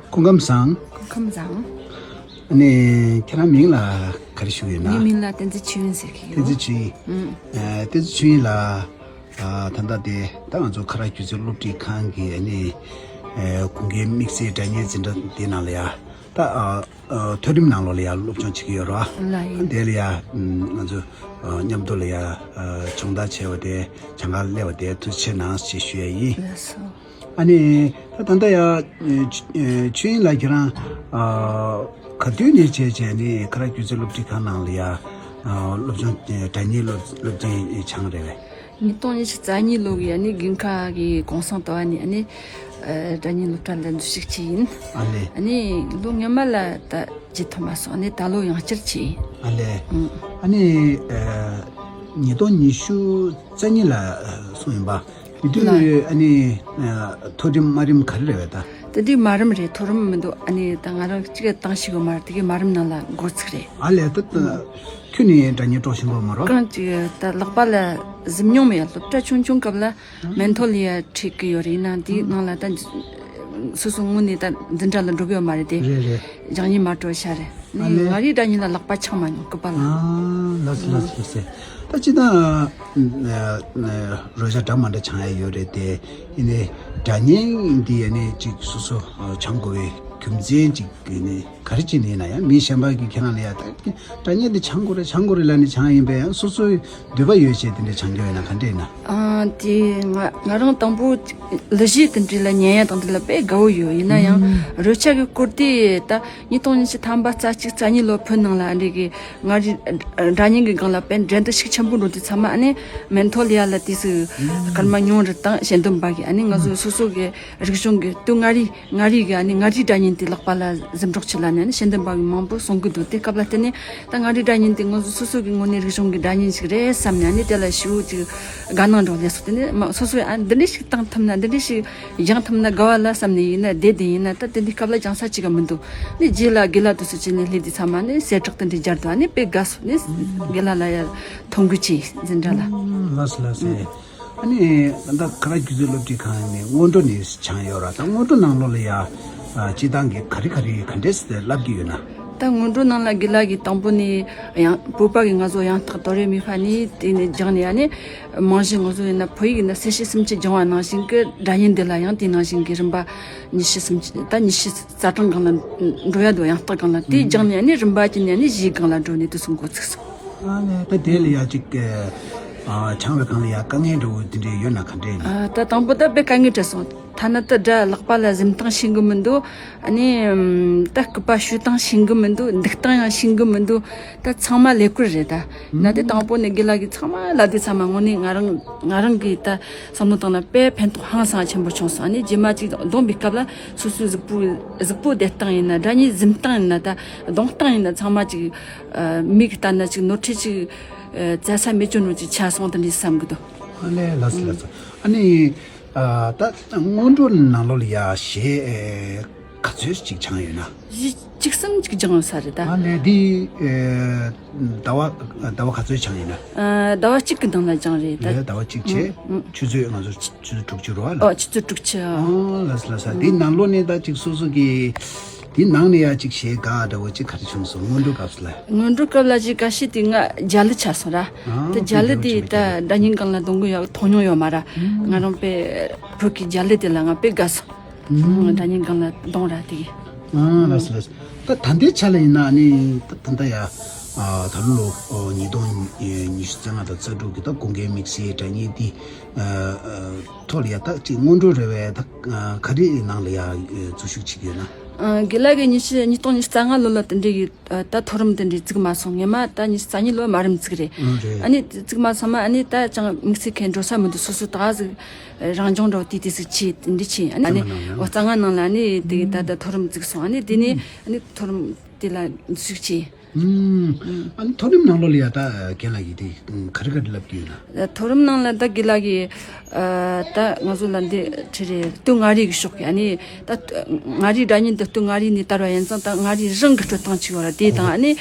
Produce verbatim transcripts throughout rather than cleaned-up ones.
སྐུ་ཁམས་བཟང་། སྐུ་ཁམས་བཟང་། ཨ་ནི་ཁྱེད་རང་མིང་ལ་ག་རེ་ཞུ་གི་ཡོད་ན། ངའི་མིང་ལ་བསྟན་འཛིན་ཆོས་དབྱིངས་ཟེར་གི་ཡོད། བསྟན་འཛིན་ཆོས་དབྱིངས། ཨུམ། ཨ། བསྟན་འཛིན་ཆོས་དབྱིངས་ལགས། ཨ། ད་ལྟ་དེ་ད་ང་ཚོ་ཁ་རག་སྒྱུ་རྩལ་སློབ་ཁྲིད་ཁང་གི་ཨ་ནི། ཨ། དགུན་ཁའི་དམིགས་བསལ་སྒྲ་སྙན་འཛིན་གྲྭ་འདི་ནང་ལ་ཡ། ད། ཨ། ཨ། མཐོ་རིམ་ནང་ལོགས་ལ་ཡ་སློབ་སྦྱོང་བྱེད་ཀྱི་ཡོད་རེད་བ། ལགས་ཡིན། དེ་ལ་ཡ། ཨུམ། ང་ཚོ། ཨ། མཉམ་དུ་ལ་ཡ། ཨ། སྦྱོང་བརྡར་བྱས་པ་དེ་སྦྱོང་གར་སླེབས་པ་དེ་ཐུགས་རྗེ་ཆེ་གནང་ཞེས་ཞུ་ཡ་ཡིན། ལགས་སོ། ཨ་ནི། ད་ད་ལྟ་ཡ། ཨ། ཆོས་ཨ། ཆོས་དབྱིངས་ལགས་ཁྱེད་རང་། ཨ། ག་དུས་ནས་བྱས་བྱས་ནས་ཁ་རག་སྒྱུ་རྩལ་སློབ་ཁྲིད་ཁང་ནང་ལ་ཡ། ཨ། སློབ་སྦྱོང་། ཨ། སྒྲ་སྙན་སློབ་སློབ་ཚན་སྦྱངས་རེད་པས། ཉིས་སྟོང་ཉི་ཤུ་རྩ་གཉིས་ལོ་གི་ཨ་ནི་དགུན་ཁ་གི་གུང་སེང་དུ་ཨ་ནི་ཨ་ནི། ཨ། སྒྲ་སྙན་སློབ་གྲྭ་ལ་འཛུལ་ཞུགས་བྱས་ཡིན། ཨ་ལེ། ཨ་ནི་ལོ་སྔོན་མ་ལ་ད་བརྒྱུད་ཐུབ་མ་སོང་། ཨ་ནི་ད་ལོ་ཡང་བསྐྱར་བྱས་ཡིན། ཨ་ལེ། ཨུམ། ཨ་ནི། ཨ། ཉིས་སྟོང་ཉི་ཤུ་རྩ་གཉིས་ལ་སོང་ཡིན་པ། དེ་དུས་ལ། ཨ་ནི། ཨ། མཐོ་རིམ་དམའ་རིམ་ག་རེ་རེད་པས་ད། དེ་དུས་དམའ་རིམ་རེད། མཐོ་རིམ་མི་འདུག་ཨ་ནི་ད་ང་རང་གཅིག་བཏང་ཤེས་གི་མ་རེད། དེ་གི་དམའ་རིམ་ནང་ལ་འགོ་ཚུགས་རེད། ཨ་ལས། ད་ད་ཁྱོད་ནི་སྒྲ་སྙན་དཀྲོག་ཤེས་གི་མ་རེད། གང་ཅིག་ད་ལག་པ་ལ་གཟིམ་མྱོང་མེད། སློབ་གྲྭ་ཆུང་ཆུང་སྐབས་ལ་མེན་ཐོ་ལི་ཡ་ཁྲིད་གི་ཡོད་རེད། ཡིན་ནའང་དེའི་ནང་ལ་ད་སོ་སོ་དངོས་གནས་ད་འཛིན་གྲྭ་ལ་འགྲོ་གི་ཡོད་མ་རེད་དེ། རེད་རེད། སྦྱང་ཡིན་མ་སྤྲོ་ཤ་རེད། ཨ་ནི་ལས། ང་རའི་སྒྲ་སྙན་ལ་ལག་པ་འཆང་མ་མྱོང་། སྐུད་པ་ལ། ཨ། ལགས་སོ་ལགས་སོ་ལགས་སོ། ད་སྤྱིར་བཏང་། ཨ། ཨ། རོལ་ཆ་འདྲ་མ་འདྲ་སྦྱང་ཡ་ཡོད་རེད་དེ། ཡིན་ནའི་སྒྲ་སྙན་འདི་ཡ་ནི་ཅིག་སོ་སོ་སྦྱང་དགོས་པའི་རྒྱུ་མཚན་ཅིག་ཡིན་ནའི་ག་རེ་ཅིག་ཡིན་ན་ཡང་། མི་གཞན་པ་གིས་ཁྱེད་རང་ལ་ཡ་ད་སྒྲ་སྙན་འདི་སྦྱང་དགོས་རེད་སྦྱང་དགོས་རེད་ལབ་ནས་སྦྱང་ཡ་ཡིན་པས། ཡང་སོ་སོའི་འདོད་པ་ཡོད་བྱས་དེ་འདྲ་སྦྱང་རྒྱུ་ཡོད་ན་ག་འདྲ་ཡིན་ན། ཨ། དེ་ང་ང་རང་དང་པོ་གླུ་གཞས་དེ་འདྲ་ལ་ཉན་ཡ་དང་དེ་ལ་དཔེ་དགའ་བོ་ཡོད། ཡིན་ན་ཡང་ཨུམ། རོལ་ཆ་གི་སྐོར་དེ་ད་ཉིས་སྟོང་ཉི་ཤུ་ཐམ་པ་རྩ་གཅིག་རྩ་གཉིས་ལོ་བོད་ནང་ལ་ཨ་འདྲ་གི་མངའ་རིས་སྒྲ་སྙན་གི་སྒང་ལ་དཔེ་འགྲན་བསྡུར་ཤུགས་ཆེན་པོ་འགྲོ་དུས་ཚང་མ་ཨ་ནི་མེན་ཐོ་ལི་ཡ་ལ་དུས་སུ་སྐར་མ་ཉུང་རུ་དང་ཞལ་འདོན་པ་གི་ཨ་ནི་ང་ཚོ་སོ་སོ་གི་རིག་གཞུང་གི་དུ་མངའ་རིས་མངའ་རིས་གི་ཨ་ནི་མངའ་རིས་སྒྲ་སྙན་དེ་ལག་པ་ལ་གཟིམ་འཇོག་བྱེད་ལ་ནི་ཨ་ནི་ཞལ་འདོན་པ་གི་མང་པོ་གསུང་གི་འདུག་དེ་སྐབས་ལ་བརྟེན་ནས་ད་མངའ་རིས་སྒྲ་སྙན་དེ་ང་ཚོ་སོ་སོ་གི་དངོས་གནས་རིག་གཞུང་གི་སྒྲ་སྙན་ཞིག་རེད་བསམ་ནས་ཨ་ནི་དེ་ལ་ཞེ་པོ་ཅིག་དགའ་སྣང་འགྲོ་ལས་སོ། དེ་ནས་མ་སོ་སོས་ཨ་འདི་འདྲ་ཞིག་བཏང་ཐུབ་ན། འདི་འདྲ་ཞིག་སྦྱང་ཐུབ་ན་དགའ་བ་ལ་བསམ་ནས་ཡིན་ན། བསྡད་བསྡད་ཡིན་ན་ད་དེ་འདྲའི་སྐབས་ལ་སྦྱང་ས་ཅིག་ག་མི་འདུག་ནི་རྗེས་ལ་དགེ་ལགས་དུ་སུ་ཅི་ནས་སླེབས་དུས་ཚང་མ་ནི་གསལ་བསྒྲགས་དེ་འདྲའི་སྦྱར་འདུག་ཨ་ནི་དཔེ་དགའ་སོང་། ནི་དགེ་ལགས་ལ་ཡ་ཐུགས་རྗེ་ཆེ་འཛིན་གྲྭ་ལ། ལགས་སོ་ལགས་སོ། ཨ་ནི་ད་ལྟ་ཁ་རག་སྒྱུ་རྩལ་སློབ་ཁྲིད་ཁང་ནས་སྔོན་འགྲོ་ནས་སྦྱངས་ཡོད་ར། ད་སྔོན་འགྲོ་ནང་ལོགས་ལ་ཡ། ཨ། སྤྱིར་བཏང་གི་ག་རེ་ག་རེ་ག་འདྲས་བསླབ་ཀྱི་ཡོད་ན། ད་སྔོན་འགྲོ་ནང་ལ་དགེ་ལགས་ཀྱིས་དང་པོ་ནས་ཡང་བོད་པ་གི་ང་ཚོ་ཡང་རྟགས་དོ་རེ་མི་ཧྥ་ནས་དེ་ནས་སྦྱངས་ནས། ཨ་ནི་རྨང་གཞི་ང་ཚོ་ཡིན་ན་བོད་ཡིག་ཡིན་ན་གསལ་བྱེད་སུམ་ཅུ་སྦྱང་བ་ནང་བཞིན་གྱི་སྒྲ་སྙན་འདི་ལ་ཡང་དེ་ནང་བཞིན་གྱི་རིམ་པ་ཉི་ཤུ་སུམ་ཅུ། ད་ཉི་ཤུ་རྩ་གྲངས་སྒང་ལ་འགྲོ་ཡ་འདུག་ཡང་རྟགས་སྒང་ལ་དེ་སྦྱངས་ནས། ཨ་ནི་རིམ་པ་བྱས་ནས་ཨ་ནི་གཞས་སྒང་ལ་འགྲོ་ནས་དུས་སུ་འགོ་ཚུགས་སོང་། ཨ་ནི་ད་དེ་ལ་ཡ་ཅིག་ཨ། སྦྱང་བའི་སྒང་ལ་ཡ་དཀའ་ངལ་འདྲ་བོ་དེ་འདྲ་ཡོད་ན་ག་འདྲས་ཡིན་ན། ཨ། ད་དང་པོ་ད་དཔེ་དཀའ་ངལ་འཕྲད་སོང་། ཐ་ན་ད་སྒྲ་ལག་པ་ལ་གཟིམ་སྟངས་ཤེས་གི་མི་འདུག་ཨ་ནི་ད་སྐུད་པ་གཞུ་སྟངས་ཤེས་གི་མི་འདུག་འདུག་སྟངས་ཡང་ཤེས་གི་མི་འདུག་ད་ཚང་མ་ལས་ཀུན་རེད་ད། ན་དེ་དང་པོ་ནས་དགེ་ལགས་ཀྱིས་ཚང་མ་ལབ་དུས་ཚང་མ་དངོས་གནས་ང་རང་ང་རང་གིས་ད་བསམ་བློ་བཏང་ན་དཔེ་ཕན་ཐོགས་ཧང་སང་ཆེན་པོ་བྱུང་སོང་། ཨ་ནི་རྗེས་མ་ཅིག་གདོང་པའི་སྐབས་ལ་སོ་སོའི་གཟུགས་པོ་གཟུགས་པོ་བསྡད་སྟངས་ཡིན་ན། སྒྲ་སྙན་གཟིམ་སྟངས་ཡིན་ན། ད་གདོང་སྟངས་ཡིན་ན། ཚང་མ་ཅིག་ཨ། མིག་གིས་ལྟ་ན་ཅིག་ནོར་འཁྲུལ་ཅིག་ཨ། བཙལ་ས་མེད་ཅོ་ནོ་ཅིག་ཆགས་སོང་། དེ་འདྲ་བསམ་གི་འདུག་ཨ་ལས། ལགས་སོ་ལགས་སོ། ཨ་ནི་ཨ། ད་སྔོན་འགྲོ་ནང་ལོགས་ལ་ཡ་གཞས་ག་ཚོད་ཅིག་སྦྱངས་ཡོད་ན། གཞས་གཅིག་གསུམ་ཅིག་སྦྱངས་ཡོད་ས་རེད་ད། ཨ་ལས། འདི་ཨ། ཟླ་བ་ཟླ་བ་ག་ཚོད་སྦྱངས་ཡོད་ན། ཨ། ཟླ་བ་གཅིག་གི་ནང་ལ་སྦྱངས་རེད་ད། ལས་ཟླ་བ་གཅིག་བྱས། ཨ། ཨ། ཆུ་ཚོད་ང་ཚོ་ཆུ་ཚོད་དྲུག་ཅུ་རེད་བ་ལ། ཨོ། ཆུ་ཚོད་དྲུག་ཅུ། ཨོ། ལགས་སོ་ལགས་སོ། འདི་ནང་ལོགས་ནས་ད་ཅིག་སོ་སོ་གི་འདི་ནང་ནས་ཡ་ཅིག་གཞས་དགའ་འདྲ་བོ་ཅིག་ག་རེ་བྱུང་སོང་། སྔོན་འགྲོ་སྐབས་སུ་ལ། སྔོན་འགྲོ་སྐབས་ལ་ཅིག་དགའ་ཤོས་དེ་ང་རྒྱ་གླུ་ཆགས་སོང་ར། ཨ། དེ་རྒྱ་གླུ་དེ་ད་སྒྲ་སྙན་སྒང་ལ་གཏོང་གི་ཡོད། མཐོང་མྱོང་ཡོད་མ་ར། ཨ། ང་རང་དཔེ་བོད་ཀྱི་རྒྱ་གླུ་དེ་ལ་ང་དཔེ་དགའ་སོང་། ཨ། སྒྲ་སྙན་སྒང་ལ་གཏོང་ར་དེ། ཨ། ལགས་སོ་ལགས་སོ། ད་ད་ལྟའི་ཆ་ལ་ཡིན་ན་ནི་ད་ད་ལྟ་ཡ། ཨ། ད་ལོ་ལོ་ཉིས་སྟོང་ཉི་ཤུ་རྩ་ལྔ་དང་རྩ་དྲུག་གི་ད་དགུན་ཁའི་དམིགས་བསལ་སྒྲ་སྙན་འདི། ཨ། ཨ། ཐོག་ལ་ཡ་ད་ཅིག་སྔོན་འགྲོ་རེད་པས། ད་ག་རེ་ནང་ལ་ཡ་འཛུལ་ཞུགས་བྱེད་ཀྱི་ཡོད་ན། ཨ། དགེ་ལགས་ཀྱིས་ཉི་ཤུ། ཉིས་སྟོང་ཉི་ཤུ་རྩ་ལྔ་ལོ་ལ་དེ་འདྲའི་གི་ད་མཐོ་རིམ་དེ་འདྲའི་བཙུགས་མ་སོང་། སྔོན་མ་ད་ཉི་ཤུ་རྩ་གཉིས་ལོ་དམའ་རིམ་བཙུགས་རེད། ཨ། རེད། ཨ་ནི་བཙུགས་མ་སོང་མ། ཨ་ནི་ད་ཅང་དམིགས་བསལ་གང་འགྲོ་ས་མི་འདུག་སོ་སོ་ད་གཟིག་རང་སྦྱོང་འདྲ་བོ་དེ་དེ་ཟིག་བྱས། དེ་འདྲ་བྱས། ཨ་ནི་རྩ་ལྔ་ནང་ལ་ཨ་ནི་དེ་གི་ད་ད་མཐོ་རིམ་བཙུགས་སོང་། ཨ་ནི་དེ་ནས་ཨ་ནི་མཐོ་རིམ་དེ་ལ་འཛུལ་ཞུགས་བྱས། ཨུམ། ཨ་ནི་མཐོ་རིམ་ནང་ལོགས་ལ་ཡ་ད་རྒན་ལགས་ཀྱིས་དེ་ག་རེ་ག་རེ་ལབ་ཀྱི་ཡོད་ན། མཐོ་རིམ་ནང་ལ་ད་རྒན་ལགས་ཀྱིས་ཨ་ད་ང་ཚོ་ལ་འདི་ཁྲི་རེ་སྟོད་མངའ་རིས་ཀྱི་ཕྱོགས་ཀྱི་ཨ་ནི་ད་མངའ་རིས་སྒྲ་སྙན་དུ་སྟོད་མངའ་རིས་ནས་དར་བ་ཡིན་ཙང་ད་མངའ་རིས་རང་གི་སྤྲོད་སྟངས་ཅིག་ཡོད་ར། དེ་དང་ཨ་ནི་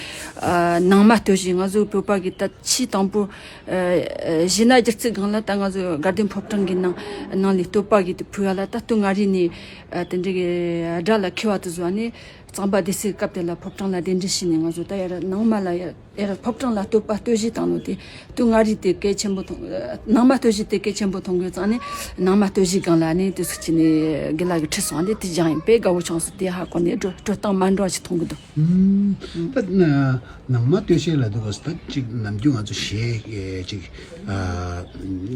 ཨ་ནང་མ་སྟོད་གཞས། ང་ཚོ་བོད་པ་གི་ད་ཆེས་དང་པོ་ཨ་གཞས་སྣ་སྒྱུ་རྩལ་སྒང་ལ་ད་ང་ཚོ་དགའ་ལྡན་ཕོ་བྲང་གི་ནང་ནང་ལས་བསྟོད་པ་གི་དེ་ཕུལ་བ་ལ་ད་སྟོད་མངའ་རིས་ནས་ཨ་དེ་འདྲ་གི་སྒྲ་ལ་མཁས་པ་དེ་ཚོ་ཨ་ནི། གཙང་པ་སྡེ་སྲིད་སྐབས་དེ་ལ་ཕོ་བྲང་ལ་གདན་འདྲེན་བྱས་ནས་ང་ཚོ་ད་ཡར་ནང་མ་ལ་ཡར་ཡར་ཕོ་བྲང་ལ་བསྟོད་པ་སྟོད་གཞས་བཏང་ནོ་དེ་སྟོད་མངའ་རིས་དེ་གལ་ཆེན་པོ་མཐོང་། ནང་མ་སྟོད་གཞས་དེ་གལ་ཆེན་པོ་མཐོང་དགོས་ཙང་ནས་ནང་མ་སྟོད་གཞས་སྒང་ལ་ནས་དེ་སུ་ཅི་ནས་དགེ་ལགས་ཀྱིས་ཁྲིད་སོང་། ཨ་ནི་དེ་སྦྱངས་ཡིན་པས་དགའ་བོ་བྱུང་སོང་། དེ་ཧ་གོ་ནས་སྤྲོད་སྤྲོད་སྟངས་མ་འདྲ་བ་ཞིག་མཐོང་གི་འདུག་ཨུམ། ད་ནང་མ་སྟོད་གཞས་ལ་འདུག་ག་ད་ཅིག་ནམ་རྒྱུན་ང་ཚོ་གཞས་ཅིག་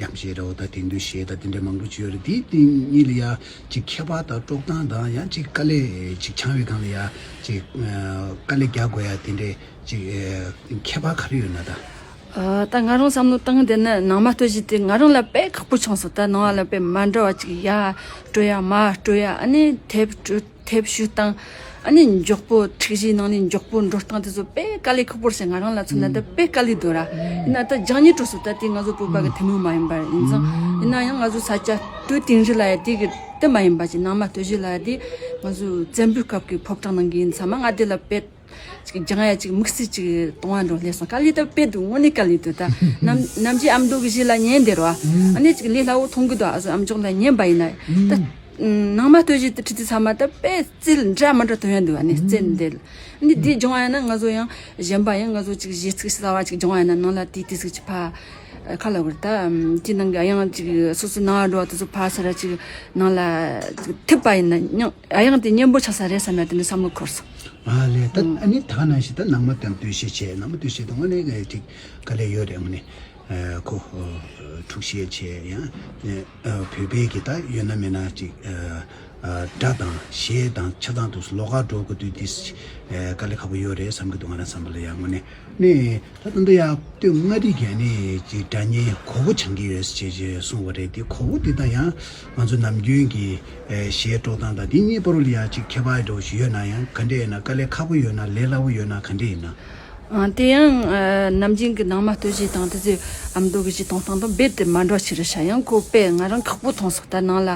ཉམས་གཞས་རེད་བ། ད་དེང་དུས་གཞས་ད་དེ་འདྲ་མང་པོ་ཅིག་ཡོད་རེད། དེ་དེ་གཉིས་ལ་ཡ། ཅིག་ཁྱད་པར་དང་དཀྲོག་སྟངས་དང་ཡང་ཅིག་དཀའ་ལས་ཅིག་འཆང་བའི་སྒང་ལ་ཡ་ཅིག་ཨ་དཀའ་ལས་རྒྱག་དགོས་ཡ་དེ་འདྲས་ཅིག་ཨ་ཁྱད་པར་ག་རེ་ཡོད་ན་ད། ཨ་ད་ང་རང་བསམ་བློ་བཏང་དེ་ནི་ནང་མ་སྟོད་གཞས་དེ་ང་རང་ལ་དཔེ་ཁག་པོ་བྱུང་སོང་། ད་ནང་བ་ལ་དཔེ་མ་འདྲ་བ་ཅིག་ཡར་སྤྲོད་ཡ་མར་སྤྲོད་ཡ་ཨ་ནི་ཐེབས་སྤྲོད་ཐེབས་གཞུ་སྟངས། ཨ་ནི་མགྱོགས་པོ་འཁྲིག་གཞས་ནང་ནས་མགྱོགས་པོ་འགྲོ་སྟངས་དེ་ཚོ་དཔེ་དཀའ་ལས་ཁག་པོ་རེད་ཟེར། ང་རང་ལ་མཚོན་ན་ད་དཔེ་དཀའ་ལས་འདུག་ར། ཡིན་ན་ད་སྦྱང་ཉེས་འགྲོ་སོང་། ད་དེ་ང་ཚོ་བོད་པ་གི་ཐུན་མོང་མ་ཡིན་པ་ཡིན་ཙང་། ཡིན་ན་ཡང་ང་ཚོ་ས་སྐྱ་སྟོད་དིང་རི་ལ་ཡ་དེ་གི་དེ་མ་ཡིན་པ་ཅིག་ནང་མ་སྟོད་གཞས་ལ་ཡ་དེ་ང་ཚོ་བཙན་པོའི་སྐབས་ཀྱི་ཕོ་བྲང་ནང་གི་ཡིན་ཙང་མ་ང་དེ་ལ་དཔེ་ཅིག་སྦྱང་ཡ་ཅིག་དམིགས་བསལ་ཅིག་གཏོང་བ་འགྲོ་སླེབས་སོང་། དཀའ་ལས་ད་དཔེ་འདུག་དངོས་གནས་དཀའ་ལས་འདུག་ད་ནམ་ནམ་རྒྱུན་ཨ་མདོ་གི་གཞས་ལ་ཉན་བསྡད་རོ། ཨ་ནི་ཅིག་ལས་སླ་བོ་མཐོང་གི་འདུག་ཨ་ཟོ་ཨ་མཆོག་ལ་ཉན་པ་ཡིན་ན་ད། ནང་མ་སྟོད་གཞས་དེ་ཁྲིད་དུས་ཚང་མ་ད་དཔེ་རྩལ་འདྲ་མི་འདྲ་ཐོན་ཡ་འདུག་ཨ་ནི་རྩལ་འདི་ནི་དེ་སྦྱོང་བ་ཡིན་ན་ང་ཚོ་ཡང་གཞན་པ་ཡང་ང་ཚོ་ཅིག་གཞས་ཚིག་གསར་བ་ཅིག་སྦྱོང་བ་ཡིན་ན་ནང་ལ་དེ་དེ་ཟིག་ཅིག་ཕ་ཁ་ལ་བར་ད་དེ་ནང་གི་ཨ་ཡང་ཅིག་སོ་སོ་ནང་འགྲོ་བ་དེ་ཚོ་ཕ་ས་ར་ཅིག་ནང་ལ་ཅིག་ཐེབས་པ་ཡིན་ན་ཡང་ཨ་ཡང་དེ་སྙན་པོ་ཆགས་ས་རེད་བསམ་ཡ་དེ་འདྲ་བསམ་བློ་འཁོར་སོང་། ཨ་ལས་ད་ཨ་ནི་ད་ག་ནང་བཞིན་ད་ནང་མ་དང་སྟོད་གཞས་བྱས། ནང་མ་སྟོད་གཞས་དེ་དངོས་གནས་ཅིག་དཀའ་ལས་ཡོད་རེད་དངོས་གནས། ཁོ་འཁྲུག་གཞས་བྱས་ཡང་བོད་པའི་གི་ད་ཡོད་ན་མེད་ན་ཅིག་སྒྲ་དང་གཞས་དང་ཆ་ཚང་དུ་ལོགས་ཀ་འགྲོ་དགོས་དུས་དེ་དཀའ་ལས་ཁག་པོ་ཡོད་རེད་བསམ་གི་འདུག་ང་རང་བསམ་པ་ལ་ཡང་དངོས་གནས་ནས་ད་ད་ལྟ་ཡང་སྟོད་མངའ་རིས་ཀྱི་ནས་ཅིག་སྒྲ་སྙན་གོ་བོ་སྦྱང་གི་ཡོད་ཅེས་ཅེས་གསུངས་པ་རེད། དེ་གོ་བོ་དེ་དང་ཡང་ང་ཚོ་ནམ་རྒྱུན་གྱི་གཞས་དཀྲོག་སྟངས་དང་དེ་གཉིས་བར་ལ་ཡང་ཅིག་ཁྱད་པར་འདྲ་བོ་ཞིག་ཡོད་ན་ཡང་ག་འདྲས་ཡིན་ན་དཀའ་ལས་ཁག་པོ་ཡོད་ན་ལས་སླ་བོ་ཡོད་ན་ག་འདྲས་ཡིན་ན། ཨ་དེ་ཡང་ཨ་ནམ་རྒྱུན་གྱི་ནང་མ་སྟོད་གཞས་དང་དེ་ཚོའི་ཨ་མདོ་གི་གཞས་གཏོང་སྟངས་དང་རྦད་དེ་མ་འདྲ་ཆེ་རེད་ཤག་ཡང་ཁོ་དཔེ་ང་རང་ཁག་པོ་མཐོང་སོང་། ད་ནང་ལ་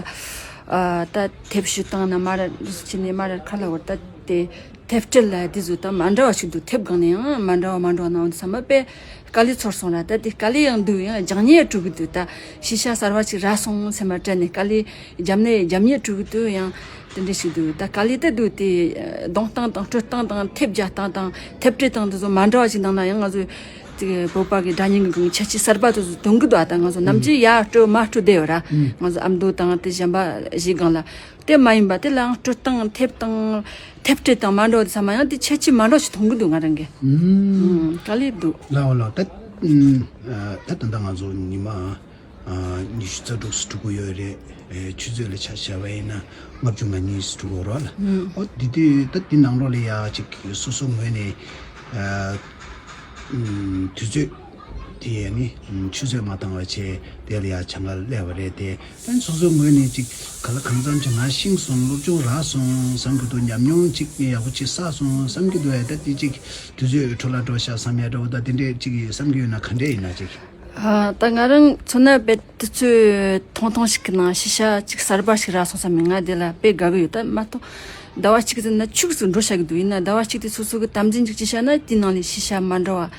ཨ་ད་ཐེབས་གཞུ་སྟངས་ན་མར་རུ་སུ་ཕྱིན་ནས་མར་ཁ་ལ་བར་ད་དེ་ཐེབས་སྤྲད་ལ་དེ་ཚོ་ད་མ་འདྲ་བ་ཞིག་འདུག་ཐེབས་སྒང་ནས་ཡང་མ་འདྲ་བ་མ་འདྲ་བ་ནང་དུ་ཚང་མ་དཔེ་དཀའ་ལས་ཚོར་སོང་ར། ད་དེ་དཀའ་ལས་ཡང་འདུག་ཡང་སྦྱང་ཉེས་ཡང་འགྲོ་གི་འདུག་ད་ཤེས་བྱ་གསར་བ་ཞིག་རག་སོང་སེམས་མ་དྲན་ནས་དཀའ་ལས་རྒྱབ་ནས་རྒྱབ་ཉེས་འགྲོ་གི་འདུག་ཡང་དེ་འདྲ་ཞིག་འདུག་ད་དཀའ་ལས་དེ་འདུག་དེ་གཏོང་སྟངས་དང་སྤྲོད་སྟངས་དང་ཐེབས་རྒྱག་སྟངས་དང་ཐེབས་སྤྲད་སྟངས་དེ་ཚོ་མ་འདྲ་བ་ཞིག་གནང་ན་ཡང་ང་ཚོ་དེ་བོད་པ་གི་སྒྲ་སྙན་གྱི་སྒང་ཁྱད་ཆོས་གསར་པ་དེ་ཚོ་འདོན་གི་འདུག་ཨ་ད་ང་ཚོ་ནམ་རྒྱུན་ཡར་སྤྲོད་མར་སྤྲོད་བསྡད་ཡོད་ར། ང་ཚོ་ཨ་མདོ་དང་དེ་གཞན་པ་ཞིག་སྒང་ལ་དེ་མ་ཡིན་པ་དེ་ལའང་སྤྲོད་སྟངས་ཐེབས་སྟངས་ཐེབས་སྤྲད་སྟངས་མ་འདྲ་བ་དེ་ཚང་མ་ཡང་དེ་ཁྱད་ཆོས་མ་འདྲ་ཞིག་མཐོང་གི་འདུག་ང་རང་གི་ཨུམ། དཀའ་ལས་འདུག་ལའོ་ལའོ་ད་ད་ད་ང་ཚོ་ཉི་མ་ཉི་ཤུ་རྩ་དྲུག་སུ་འགྲོ་གི་ཡོད་རེད། ཆུ་ཚོད་ལ་ཆ་བཞག་པ་ཡིན་ན་ལྔ་བཅུ་ང་གཉིས་སུ་འགྲོ་གི་རོགས་ལ། ཨོ་དེ་དུས་ད་དེ་ནང་ལོགས་ལ་ཡ་ཅིག་སོ་སོ་ངོས་ནས་དུས་ཚོད་དེ་ཡ་ནི་ཆུ་ཚོད་མ་བཏང་བ་བྱས་དེ་ལ་ཡ་བྱང་ག་སླེབས་པ་རེད་དེ། ཨ་ནི་སོ་སོའི་ངོས་ནས་ཅིག་ག་ལ་གང་འཚམ་ཅིག་ང་ཤེས་སོང་སློབ་སྦྱོང་རག་སོང་བསམ་གྱི་འདུག་ཉམས་མྱོང་ཅིག་ཡག་པོ་ཅིག་བསགས་སོང་བསམ་གྱི་འདུག་ཨེ་ད་དེ་ཅིག་དུས་ཚོད་འཕྲོ་བརླག་འགྲོ་ཤག་བསམ་ཡ་འདྲ་བོ་ད་དེ་འདྲས་ཅིག་བསམ་གྱི་ཡོད་ན་ག་འདྲས་ཡིན་ན་ཅིག་ཨ་ད་ང་རང་མཚོན་ན་དཔེ་དུས་ཚོད་ཐུང་ཐུང་ཞིག་གི་ནང་ཤེས་བྱ་ཅིག་གསར་པ་ཞིག་རག་སོང་བསམ་ནས་ང་དེ་ལ་དཔེ་དགའ་གི་ཡོད། ད་མ་གཏོགས་ཟླ་བ་གཅིག་ཙམ་ན་ཕྱུགས་སུ་འགྲོ་བྱ་གི་འདུག་ཡིན་ན་ཟླ་བ་གཅིག་དེ་སོ་སོ་གི་དམ་འཛིན་ཅིག་ཅིག་བྱས་ན་དེའི་ནང་ནས་ཤེས་བྱ་མ་འདྲ་བ།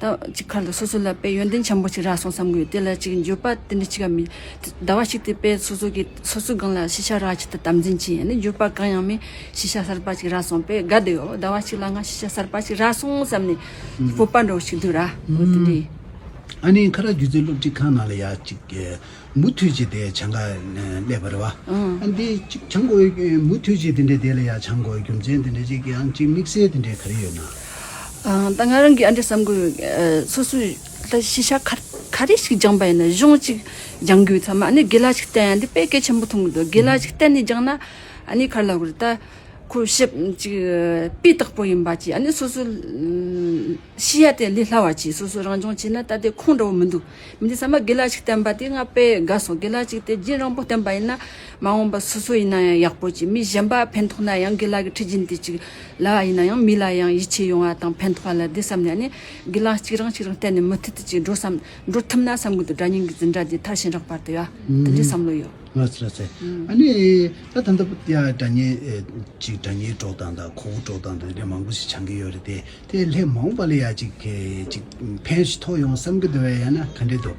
ད་ཅིག་ཁར་ལ་སོ་སོ་ལ་དཔེ་ཡོན་ཏན་ཆེན་པོ་ཅིག་རག་སོང་བསམ་གི་ཡོད། དེ་ལ་ཅིག་འགྱོད་པ་དེ་འདྲ་ཅིག་ག་མི། ཟླ་བ་གཅིག་དེ་དཔེ་སོ་སོ་གི་སོ་སོའི་སྒང་ལ་ཤེས་བྱ་རག་ཆེད་དུ་དམ་འཛིན་བྱས་ཡིན་ན་འགྱོད་པ་གང་ཡང་མེད། ཤེས་བྱ་གསར་པ་ཅིག་རག་སོང་དཔེ་དགའ་བསྡད་ཡོད། ཟླ་བ་གཅིག་ལ་ང་ཤེས་བྱ་གསར་པ་ཅིག་རག་སོང་བསམ་ནས་སྤོབས་པ་འདྲ་བོ་ཞིག་འདུག་ར། འོ་དེ་འདྲའི། ཨ་ནི་ཁ་རག་སྒྱུ་རྩལ་སློབ་ཁྲིད་ཁང་ནང་ལ་ཡ་ཅིག་མུ་མཐུད་ཅིག་དེ་སྦྱང་ག་སླེབས་པ་རེད་བ། ཨ་འདི་ཅིག་སྦྱང་དགོས་མུ་མཐུད་ཅིག་དེ་འདྲའི་དེ་ལ་ཡ་སྦྱང་དགོས་རྒྱུ་མཚན་དེ་འདྲ་ཅིག་ཡང་ཅིག་དམིགས་བསལ་དེ་འདྲའི་ག་རེ་ཡོད་ན། ཨ་ད་ང་རང་གིས་ཨ་འདྲ་བསམ་གི་ཡོད། ཨ་སོ་སོའི་ད་ཤེས་བྱ་ག་ག་རེ་ཞིག་སྦྱངས་པ་ཡིན་ན་གཞུང་གཅིག་སྦྱང་དགོས་ཚང་མ་ཨ་ནི་དགེ་ལགས་ཅིག་བསྟེན་ཡ་འདི་དཔེ་གལ་ཆེན་པོ་མཐོང་གི་འདུག་དགེ་ལགས་ཅིག་བསྟེན་ནས་སྦྱངས་ན་ཨ་ནི་ག་རེ་ལབ་དགོས་རེད་ད། ཁོ་ཞིབ་ཅིག་སྤུས་དག་པོ་ཡིན་པ་ཅིག་ཨ་ནི་སོ་སོ་ཤེས་ཡ་དེ་ལས་སླ་བ་ཅིག་སོ་སོ་རང་སྦྱོང་བྱས་ན་ད་དེ་ཁུངས་འདྲ་བོ་མི་འདུག་མི་འདི་ཚང་མ་དགེ་ལགས་ཤིག་བསྟེན་པ་དེ་ང་དཔེ་དགའ་སོང་། དགེ་ལགས་ཅིག་དེ་རྒྱུན་རིང་པོ་བསྟེན་པ་ཡིན་ན་མ་འོངས་པ་སོ་སོ་ཡིན་ན་ཡང་ཡག་པོ་ཅིག་མི་གཞན་པ་ཕན་ཐོགས་ན་ཡང་དགེ་ལགས་ཀྱི་ཁྲིད་རྒྱུན་དེ་ཅིག་ལ་ཡིན་ན་ཡང་མི་ལ་ཡང་ཡིད་ཆེས་ཡོང་བ་དང་ཕན་ཐོགས་པ་ལ་དེ་བསམ་ནས་ཨ་ནི་དགེ་ལགས་གཅིག་རང་གཅིག་རང་བསྟེན་ནས་མུ་མཐུད་དུ་ཅིག་འགྲོ་བསམ་འགྲོ་ཐུབ་ན་བསམ་གི་འདུག་སྒྲ་སྙན་གྱི་འཛིན་གྲྭ་དེ་མཐར་ཕྱིན་རག་བར་དུ་ཡ་དེ་འདྲའི་བསམ་བློ་ཡོད། ལགས་སོ་ལགས་སོ། ཨ་ནི་ད་ད་ལྟ་ཡ་སྒྲ་སྙན་ཅིག་སྒྲ་སྙན་དཀྲོག་སྟངས་དང་གོ་བོ་དཀྲོག་སྟངས་དང་དེ་འདྲ་མང་པོ་ཞིག་སྦྱང་གི་ཡོད་རེད་དེ། དེ་ལྷད་མང་པ་ལ་ཡ་ཅིག་གི་ཅིག་ཕན་ཞིག་ཐོགས་ཡོང་བསམ་གི་འདུག་བས་ཡང་ན་ག་འདྲས་འདུག་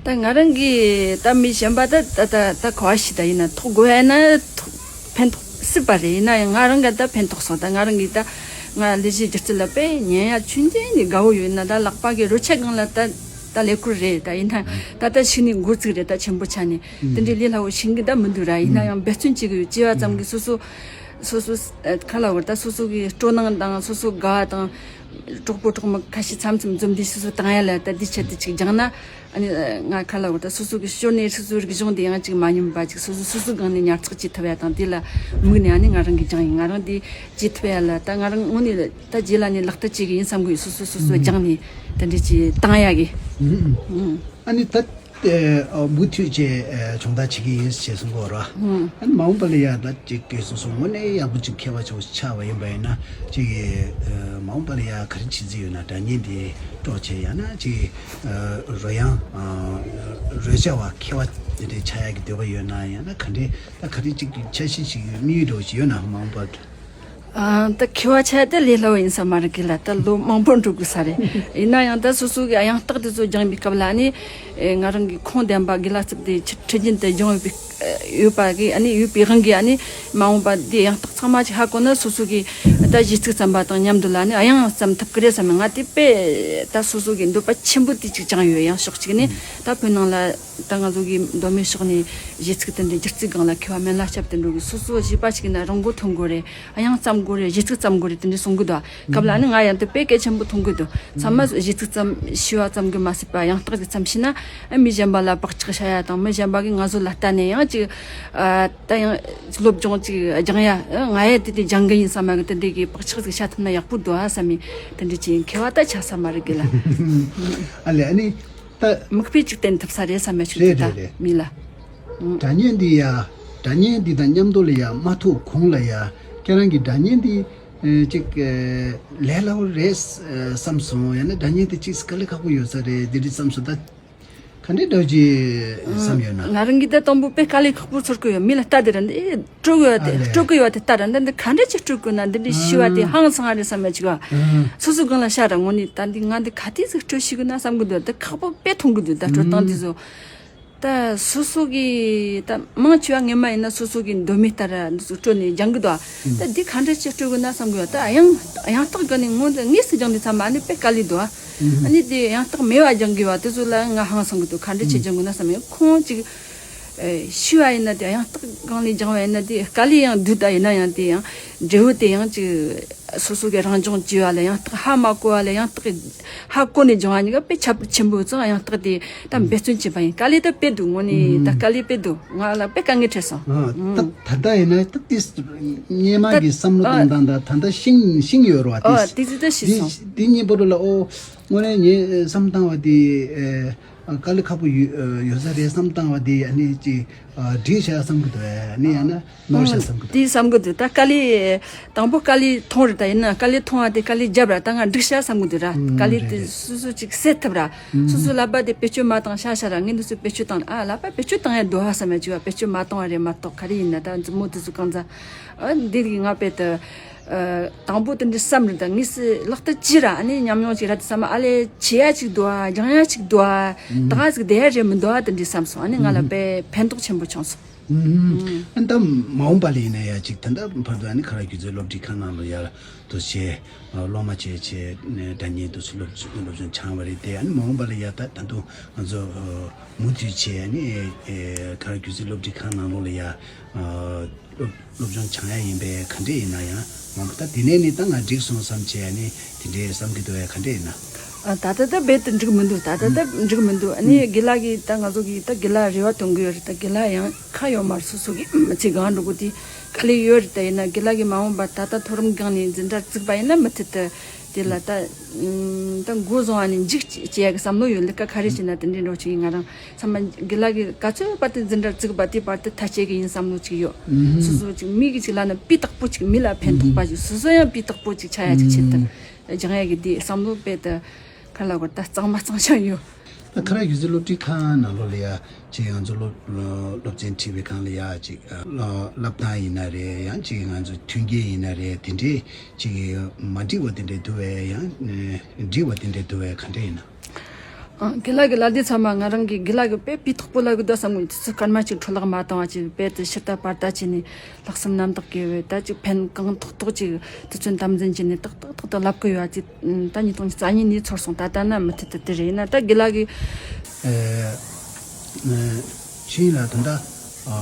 ད་ང་རང་གིས་ད་མི་གཞན་པ་ད་ད་ད་ད་ག་བ་ཞིག་ད་ཡིན་ན་ཐོགས་དགོས་ཡ་ན་ཐོགས་ཕན་ཐོགས་སྲིད་པ་རེད། ཡིན་ན་ཡང་ང་རང་ག་ད་ཕན་ཐོགས་སོང་། ད་ང་རང་གིས་ད་ང་ལས་གཞི་སྒྱུ་རྩལ་ལ་དཔེ་ཉན་ཡ་ཆུང་ཆུང་ནས་དགའ་བོ་ཡོད་ན་ད་ལག་པ་གི་རོལ་ཆ་སྒང་ལ་ད་ད་ལས་ཁུར་རེད། ད་ཡིན་ན་ད་ད་ཤི་ནས་འགོ་ཚུགས་རེད། ད་ཆེན་པོ་ཆགས་ནས་དེ་འདྲའི་ལས་སླ་བོ་ཤེས་གི་ད་མི་འདུག་ར། ཡིན་ན་ཡང་འབད་བརྩོན་བྱེད་གི་ཡོད། བྱས་པ་ཙམ་གིས་སོ་སོ་སོ་སོ་ཨ་ཁ་ལ་བར་ད་སོ་སོ་གི་སྤྲོ་སྣང་དང་སོ་སོ་དགའ་བ་དང་གྲོགས་པོ་གྲོགས་མོ་ཁ་ཤས་མཚམས་མཚམས་འཛོམས་དུས་སོ་སོ་བཏང་ཡ་ལ་ད་འདི་ཆེད་དུ་ཅིག་སྦྱངས་ན་ཨ་ནི་ང་ཁ་ལ་བར་ད་སོ་སོ་གི་ཞོར་ནས་སོ་སོའི་རིག་གཞུང་དེ་ཡང་ཅིག་མ་ཉམས་པ་ཅིག་སོ་སོ་སོ་སོ་སྒང་ནས་ཉར་ཚགས་བྱེད་ཐུབ་ཡ་དང་དེ་ལ་དམིགས་ནས་ཨ་ནི་ང་རང་གིས་སྦྱངས་ཡིན། ང་རང་དེ་བྱེད་ཐུབ་ཡ་ལ་ད་ང་རང་དངོས་གནས་ད་རྗེས་ལ་ནས་ལག་བསྟར་བྱེད་གི་ཡིན་བསམ་གི་ཡོད། སོ་སོ་སོ་སོ་སྦྱངས་ནས་དེ་འདྲ་ཅིག་བཏང་ཡ་གི་ཨ་ནི་ད། དེ་མུ་མཐུད་བྱས་སྦྱོང་བརྡར་བྱེད་ཀྱི་ཡིན་ཞེས་གསུང་གི་ཡོད་རེད། ཨ་ནི་མ་འོངས་པ་ལ་ཡ་ད་ཅིག་གི་སོ་སོ་དངོས་གནས་ཡག་པོ་ཅིག་མཁས་པ་ཆགས་ཆགས་པ་ཡིན་པ་ཡིན་ན་ཅིག་གི་མ་འོངས་པ་ལ་ཡ་ག་རེ་བྱེད་རྩིས་ཡོད་ན། སྒྲ་སྙན་དེ་དཀྲོག་བྱས་ཡང་ན་ཅིག་རོལ་དབྱངས་རོལ་ཆ་བ་མཁས་པ་དེ་འདྲའི་ཆགས་ཡག་གི་འདོད་པ་ཡོད་ན། ཡང་ན་ག་འདྲའི་ད་ག་རེ་ཅིག་གི་འཆར་གཞི་ཞིག་ཡོད། དམིགས་ཡུལ་འདྲ་བོ་ཞིག་ཡོད་ན་མ་འོངས་པ། ཨ་ད་མཁས་པ་ཆགས་ད་ལས་སླ་བོ་ཡིན་ས་མ་རེད་གི་ལ། ད་ལོ་མང་པོ་འགྲོ་དགོས་ས་རེད། ཡིན་ན་ཡང་ད་སོ་སོ་གི་དབྱངས་རྟགས་དེ་ཚོ་སྦྱངས་པའི་སྐབས་ལ་ནི་ཨེ་ང་རང་གི་ཁུངས་ལྡན་པ་དགེ་ལགས་རྩིབ་དེ་ཁྲི་ཁྲི་རྒྱུན་དུ་སྦྱངས་ཡོད་པའི་ཡོད་པ་གི་ཨ་ནི་ཡོད་པའི་དབང་གིས་ཨ་ནི་མ་འོངས་པ་དེ་དབྱངས་རྟགས་ཚང་མ་ཅིག་ཧ་གོ་ན་སོ་སོ་གི་ད་གཞས་ཚིག་བརྩམས་པ་དང་མཉམ་དུ་ལ་ནི་དབྱངས་བརྩམས་ཐུབ་གི་རེད་བསམ། ང་དེ་དཔེ་ད་སོ་སོ་གི་འདོད་པ་ཆེན་པོ་དེ་ཅིག་བཅངས་ཡོད། ཡང་ཕྱོགས་གཅིག་ནས་ད་བོད་ནང་ལ་ད་ང་ཚོ་གི་མདོ་སྨད་ཕྱོགས་ནས་གཞས་ཚིག་དེ་འདྲའི་སྒྱུ་རྩལ་སྒང་ལ་མཁས་པ་སྨན་བླ་སྐྱབས་དེ་འདྲ་གི་སོ་སོ་གཞས་པ་ཞིག་ཡིན་ན་རང་མགོ་ཐོན་དགོས་རེད། དབྱངས་བརྩམ་དགོས་རེད། གཞས་ཚིག་བརྩམ་དགོས་རེད། དེ་འདྲ་གསུང་གི་འདུག་སྐབས་ལ་ནི་ང་ཡང་དེ་དཔེ་གལ་ཆེན་པོ་མཐོང་གི་འདུག་ཚང་མ་གཞས་ཚིག་བརྩམ་ཤེས་པ་ཙམ་གི་མ་ཟད་པ་དབྱངས་རྟགས་ཅིག་བརྩམས་ཤེས་ན་ཨ་མི་གཞན་པ་ལ་བག་ཆགས་བྱ་ཡ་དང་མི་གཞན་པ་གིས་ང་ཚོ་ལ་ལྟ་ནས་ཡང་ཅིག་ཨ་ད་ཡང་སློབ་སྦྱོང་ཅིག་སྦྱང་ཡ། ཨ་ང་ཡང་དེ་དེ་སྦྱང་གི་ཡིན་བསམ་ཡ་གི་དེ་འདྲའི་གི་བག་ཆགས་ཅིག་བྱ་ཐུབ་ན་ཡག་པོ་འདུག་ཨ་བསམ་མི་དེ་འདྲའི་ཅིག་མཁས་པ་ད་ཆགས་ས་མ་རེད་གི་ལ། ཨ་ལས་ཨ་ནི་ད། མིག་དཔེ་ཅིག་བསྟན་ཐུབ་ས་རེད་བསམ་ཡ་ཞིག་རེད་རེད་ད་རེད། མི་ལ། སྒྲ་སྙན་འདི་ཡ། སྒྲ་སྙན་འདི་དང་མཉམ་དུ་ལ་ཡ་མ་ཐུག་གོང་ལ་ཡ། ཁྱེད་རང་གི་སྒྲ་སྙན་འདི་ཨེ་ཅིག་ཨེ་ལས་སླ་བོ་རེད་ཨེ་བསམ་སོང་། ཡང་ན་སྒྲ་སྙན་འདི་ཅིག་དཀའ་ལས་ཁག་པོ་ཡོད་ས་རེད་འདི་འདྲ་བསམ་སོང་། ད་ག་འདྲའི་འདྲ་བོ་ཅིག་བསམ་ཡོད་ན། ང་རང་གིས་ད་དང་པོ་དཔེ་དཀའ་ལས་ཁག་པོ་ཚོར་གི་ཡོད། མི་ལ་ལྟ་དེ་ར་འདི་སྤྲོ་གི་ཡོད་དེ་ཨ་ལས། སྤྲོ་གི་ཡོད་དེ་ལྟ་ར་འདི་འདི་ག་འདྲ་ཅིག་སྤྲོ་དགོས་ན་འདི་འདྲའི་ཤི་བ་དེ་ཧང་སང་རེད་བསམ་ཡ་ཅིག་བ། སོ་སོ་སྒང་ལ་ཤ་ར་ངོ་ནས་ད་འདི་ང་འདི་ག་དུས་ཟིག་སྤྲོ་ཤི་གི་ན་བསམ་གི་འདུག་ད་ཁག་པོ་དཔེ་མཐོང་གི་འདུག་ད་སྤྲོ་སྟངས་དེ་ཚོ། ད་སོ་སོ་གི་ད་མང་ཆེ་བ་ངེས་མ་ཡིན་ན་སོ་སོ་གི་འདོད་མི་ལྟར་འདི་ཚོ་སྤྲོ་ནས་སྦྱང་གི་འདུག་ད་འདི་ག་འདྲ་ཅིག་སྤྲོ་གི་ན་བསམ་གི་ཡོད། ད་ཡང་ཡང་རྟགས་གི་ནས་ངོ་འདི་དངོས་སུ་སྦྱང་དུས་ཚང་མ་ཨ་ནི་དཔེ་དཀའ་ལས་འདུག་ཨ་ནི་དེ་ཡང་རྟགས་མེད་པ་སྦྱང་གི་བ་དེ་ཚོ་ལ་ང་ཧང་སང་གི་འདུག་ག་འདྲ་ཅིག་སྦྱང་གི་ན་བསམ་ཡོད། ཁོང་ཅིག་ཨེ་ཤི་བ་ཡིན་ན་དེ་ཡང་རྟགས་སྒང་ལས་སྦྱང་བ་ཡིན་ན་དེ་དཀའ་ལས་ཡང་འདུག་ད་ཡིན་ན་ཡང་དེ་ཡང་འབྲས་བུ་དེ་ཡང་ཅིག་སོ་སོ་གི་རང་སྦྱོང་བྱས་པ་ལ་ཡང་རྟགས་ཧ་མ་གོ་བ་ལ་ཡང་རྟགས་ཧ་གོ་ནས་སྦྱང་བ་གཉིས་ཀ་དཔེ་ཁྱད་པར་ཆེན་པོ་ཙང་། ཡང་རྟགས་དེ་ད་འབད་བརྩོན་བྱེད་པ་ཡིན། དཀའ་ལས་ད་དཔེ་འདུག་དངོས་གནས་ད་དཀའ་ལས་དཔེ་འདུག་ང་ལ་དཔེ་དཀའ་ངལ་འཕྲད་སོང་། ཨ་ད་ད་ལྟ་ཡིན་ན་ད་དེ་སྔོན་མ་གི་བསམ་བློ་གཏོང་སྟངས་དང་ད་ལྟ་ཤིང་ཤིང་ཡོད་རེད་བ། ཨོ་དེ་དེ་ད་ཤི་སོང་། དེ་གཉིས་པོ་ལ་ཨོ་དངོས་གནས་ངས་བསམ་བཏང་བ་དེ་ཨེ། དཀའ་ལས་ཁག་པོ་ཡོད་ཡོད་ས་རེད་བསམ་བཏང་བ་དེ་ཨ་ནི་ཅིག་འགྲིག་བྱ་བསམ་གི་འདུག་ཨ་ནི་ཡང་ན་ནོར་བྱ་བསམ་གི་འདུག་དེ་བསམ་གི་འདུག་ད་དཀའ་ལས་དང་པོ་དཀའ་ལས་མཐོང་རེད། ད་ཡིན་ན་དཀའ་ལས་མཐོང་བ་དེ་དཀའ་ལས་བརྒྱབ་ར་ད་ང་འགྲིག་བྱ་བསམ་གི་འདུག་ར། དཀའ་ལས་དེ་སོ་སོ་ཅིག་སེལ་ཐུབ་ར། སོ་སོ་ལག་པ་དེ་བེད་སྤྱོད་མ་བཏང་ཤ་ཤ་ར། ངས་འདི་ཚོ་བེད་སྤྱོད་བཏང་ཨ་ལག་པ་བེད་སྤྱོད་བཏང་ཡ་འདུག་ཨ་བསམ་ཡ་ཅིག་བ་བེད་སྤྱོད་མ་བཏང་བ་རེད་མ་གཏོགས་ག་རེ་ཡིན་ན་ད་མཛུབ་མོ་དེ་ཚོ་གང་ཚ་ཨ་འདི་རིགས་ང་དཔེ་དུ། ཨ་དང་པོ་དེ་འདྲ་བསམ་རེད། ད་དངོས་སུ་ལག་བསྟར་བྱས་ར་ཨ་ནི་ཉམས་མྱོང་ཅིག་ར་དེ་བསམ་ཨ་ལས་བྱེད་ཡ་ཅིག་འདུག་ཨ། སྦྱང་ཡ་ཅིག་འདུག་ཨ། ད་ག་ཟིག་བསྡད་ཡ་རེད་མི་འདུག་ཨ། དེ་འདྲ་བསམ་སོང་། ཨ་ནི་ང་ལ་དཔེ་ཕན་ཐོགས་ཆེན་པོ་བྱུང་སོང་། ཨ་ད་མ་འོངས་པ་ལ་ཡིན་ན་ཡ་ཅིག་ད་ལྟ་བར་དུ་ཨ་ནི་ཁ་རག་སྒྱུ་རྩལ་སློབ་ཁྲིད་ཁང་ནང་ལ་ཡ་དུ་བྱས་སློབ་མ་བྱས་བྱས་སྒྲ་སྙན་དུ་སློབ་སློབ་སྦྱོང་སྦྱངས་པ་རེད་དེ། ཨ་ནི་མ་འོངས་པ་ལ་ཡ་ད་ད་དུང་ང་ཚོ་མུ་མཐུད་བྱས་ཨ་ནི་ཁ་རག་སྒྱུ་རྩལ་སློབ་ཁྲིད་ཁང་ནང་ལོགས་ལ་ཡ། སློབ་སློབ་སྦྱོང་སྦྱང་ཡ་ཡིན་པས་ག་འདྲས་ཡིན་ན་ཡང་མང་པོ་ད་དེ་ནས་ནི་ད་ང་འགྲིག་སོང་བསམ་བྱས་ནི་དེ་འདྲས་བསམ་གི་འདུག་ཡ་ག་འདྲས་ཡིན་ན། ཨ། ད་ལྟ་ད་རྦད་དེ་འགྲིག་མི་འདུག་ད་ལྟ་ད་འགྲིག་མི་འདུག་ཨ་ནི་དགེ་ལགས་ཀྱིས་ད་ང་ཚོ་གིས་ད་དགེ་ལགས་རེ་བ་བཏོན་གི་ཡོད་རེད། ད་དགེ་ལགས་ཡང་ཁ་ཡོད་མ་རེད། སོ་སོ་གི་མི་ཚེ་གང་འགྲོ་གི་དེ་དཀའ་ལས་ཡོད་རེད། ད་ཡིན་ན་དགེ་ལགས་ཀྱིས་མ་འོངས་པ་ད་ལྟ་མཐོ་རིམ་སྒང་ནས་འཛིན་གྲྭ་བཙུགས་པ་ཡིན་ན་མུ་མཐུད་དུ་དེ་ལ་ད་ད་འགོ་བཟུང་བ་ནས་མཇུག་བྱེད་ཡ་གི་བསམ་བློ་ཡོད། ལས་ཀ་ག་རེ་བྱས་ན་དེ་འདྲའི་འགྲོ་ཆོག་གི་ང་རང་ཚང་མ་དགེ་ལགས་ཀྱིས་ག་ཚོད་བར་དུ་འཛིན་གྲྭ་བཙུགས་པ་དེ་བར་དུ་ཐག་བཅད་གི་ཡིན་བསམ་བློ་ཅིག་ཡོད། སོ་སོ་ཅིག་མི་གི་ཅིག་ལ་ན་སྤུས་དག་པོ་ཅིག་མི་ལ་ཕན་ཐོགས་པ་ཅིག་སོ་སོ་ཡང་སྤུས་དག་པོ་ཅིག་ཆགས་ཡ་ཅིག་ཆེད་དུ་སྦྱང་ཡ་གི་དེ་བསམ་བློ་རྦད་དེ་ག་ལ་གོ་ད་གཙང་མ་གཙང་ཤང་ཡོད། ད་ཁ་རག་སྒྱུ་རྩལ་སློབ་ཁྲིད་ཁང་ནང་ལོགས་ལ་ཡ་ཅིག་ང་ཚོ་སློབ་སློབ་ཚན་ཁྲིད་པའི་སྒང་ལ་ཡ་ཅིག་སློབ་སྟངས་ཡིན་ན་རེད། ཡང་ཅིག་ང་ཚོ་མཐུན་རྐྱེན་ཡིན་ན་རེད། དེ་འདྲའི་ཅིག་མ་འགྲིག་པ་དེ་འདྲ་འདུག་བས། ཡང་འགྲིག་པ་དེ་འདྲ་འདུག་བས། ག་འདྲ་ཡིན་ན། ཨང་། དགེ་ལགས་ཀྱི་ལ་དེ་ཚང་མ་ང་རང་གི་དགེ་ལགས་ཀྱི་དཔེ་སྤུས་དག་པོ་ལབ་གི་འདུག་བསམ་གི། དུས་ཚོད་སྐར་མ་གཅིག་འཕྲོ་བརླག་མ་བཏང་བ་ཅིག་དཔེ་དེ་ཕྱིར་ལྟ་བར་ལྟ་བྱས་ནས་ལྷག་བསམ་རྣམ་དག་གིས་བས་ད་ཅིག་ཕན་གང་ཐོགས་ཐོགས་ཅིག་དུས་ཚོད་དམ་འཛིན་བྱས་ནས་ཏག་ཏག་ཏག་ཏག་ལབ་གི་ཡོད་ཅིག་ད་ཉིས་སྟོང་ཉི་ཤུ་རྩ་གཉིས་ནས་ཚོར་སོང་། ད་ལྟ་ན་མུ་མཐུད་དུ་དེ་རེད། ཡིན་ན་ད་དགེ་ལགས་ཀྱི། ཨེ། ཨེ། ཆོས་དབྱིངས་ལགས། ད་ལྟ་ཨ་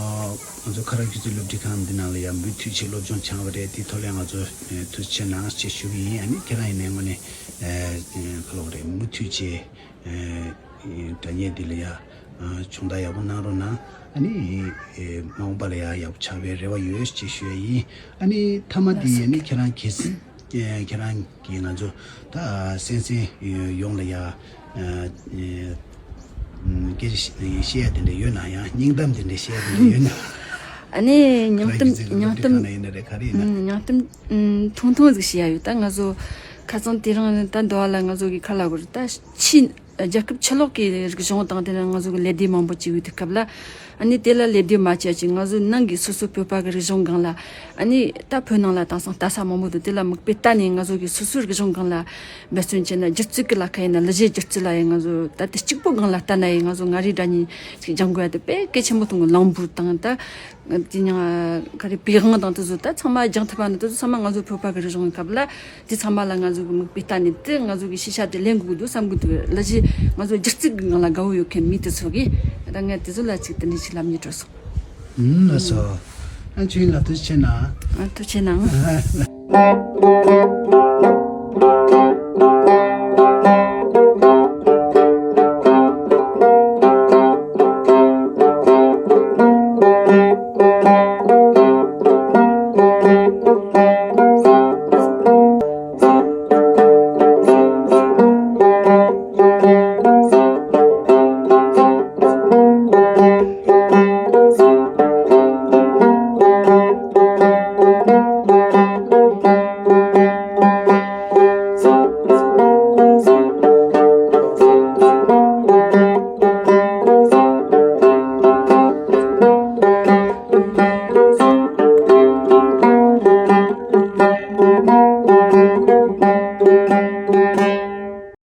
ང་ཚོ་ཁ་རག་སྒྱུ་རྩལ་སློབ་ཁྲིད་ཁང་འདི་ནང་ལ་ཡང་མུ་མཐུད་ཅིག་སློབ་སྦྱོང་སྦྱངས་པ་རེད། དེའི་ཐོག་ལ་ང་ཚོ་ཨེ་ཐུགས་རྗེ་ཆེ་གནང་ཞེས་ཞུ་གི་ཡིན། ཨ་ནི་ཁྱེད་རང་ཡིན་ནའི་དངོས་གནས་ཨེ་ཨེ་ག་ལབ་དགོས་རེད། མུ་མཐུད་ཅིག་ཨེ་ཨེ་དྲ་བརྙན་འདི་ལ་ཡ་ཨ་སྦྱོང་བརྡར་ཡག་པོ་གནང་རོགས་གནང་། ཨ་ནི་ཨེ་མ་འོངས་པ་ལ་ཡ་ཡག་པོ་ཆགས་པའི་རེ་བ་ཡོད་ཅེས་ཞུ་ཡ་ཡིན། ཨ་ནི་མཐའ་མ་འདི་ཨ་ནི་ཁྱེད་རང་གལ་སྲིད་ཨེ་ཁྱེད་རང་གིས་ང་ཚོ་ད་གསན་གསན་ཡོང་ལ་ཡ་ཨ་ཨེ་སྐད་ཆ་བཤད་ཡ་དེ་འདྲ་ཡོད་ན། ཡང་སྙིང་གཏམ་དེ་འདྲ་བཤད་ཡ་དེ་འདྲ་ཡོད་ན། ཨ་ནི་སྙིང་གཏམ་སྙིང་གཏམ་ཡིན་ན་རེད། ག་རེ་ཡིན་ན། སྙིང་གཏམ་ཐུང་ཐུང་ཟིག་བཤད་ཡ་ཡོད། ད་ང་ཚོ་ཁ་སང་དེ་རིང་ད་འདི་བ་ལ་ང་ཚོ་གི་ཁ་ལ་གོ་རེད། ད་ཕྱི་རྒྱལ་ཁབ་ཕྱི་ལོགས་ཀྱི་རིག་གཞུང་དང་དེ་ནས་ང་ཚོ་གི་ལད་ཟློས་མང་པོ་བྱེད་ཡོད་དུས་སྐབས་ལ། ཨ་ནི་དེ་ལ་ལད་ཟློས་མ་བྱེད་ཅིག་ང་ཚོ་ནང་གི་སོ་སོ་བོད་པ་གི་རིག་གཞུང་སྒང་ལ། ཨ་ནི་ད་བོད་ནང་ལ་དེང་སང་ལྟ་ས་མང་པོ་འདུག་དེ་ལ་མིག་དཔེ་ལྟ་ནས་ང་ཚོ་གི་སོ་སོའི་རིག་གཞུང་སྒང་ལ་འབད་བརྩོན་བྱས་ན། སྒྱུ་རྩལ་གི་ལ་ཁ་ཡིན་ན་གླུ་གཞས་སྒྱུ་རྩལ་ལ་ཡིན། ང་ཚོ་ད་དེ་གཅིག་པོ་སྒང་ལ་ལྟ་ན་ཡིན། ང་ཚོ་མངའ་རིས་སྒྲ་སྙན་ཅིག་སྦྱང་དགོས་ཡ་དེ་དཔེ་གལ་ཆེན་པོ་མཐོང་གི། གླིང་བུ་དང་ད་དེ་ཉང་ག་རེ་པི་ཝང་དང་དེ་ཚོ་ད་ཚང་མ་སྦྱང་ཐུབ་པ་ནི་དེ་ཚོ་ཚང་མ་ང་ཚོ་བོད་པ་གི་རིག་གཞུང་གི་སྐབས་ལ། དེ་ཚང་མ་ལ་ང་ཚོ་གི་མིག་དཔེ་ལྟ་ནས་དེ་ང་ཚོ་གི་ཤེས་བྱ་དེ་ལེན་དགོས་ཀྱི་འདུག་བསམ་གི་འདུག་གླུ་གཞས་ང་ཚོ་སྒྱུ་རྩལ་གི་ངང་ལ་དགའ་བོ་ཡོད་མཁན་མི་དེ་ཚོ་གིས་ད་ངས་དེ་ཚོ་ལ་ཅིག་དེ་འདྲ་ཞིག་ལབ་སྙིང་འདོད་སོང་། ཨུམ། ལགས་སོ། ཨ་ཆོས་དབྱིངས་ལགས་ཐུགས་རྗེ་ཆེ་གནང་། ཨ་ཐུགས་རྗེ་ཆེ་གནང་།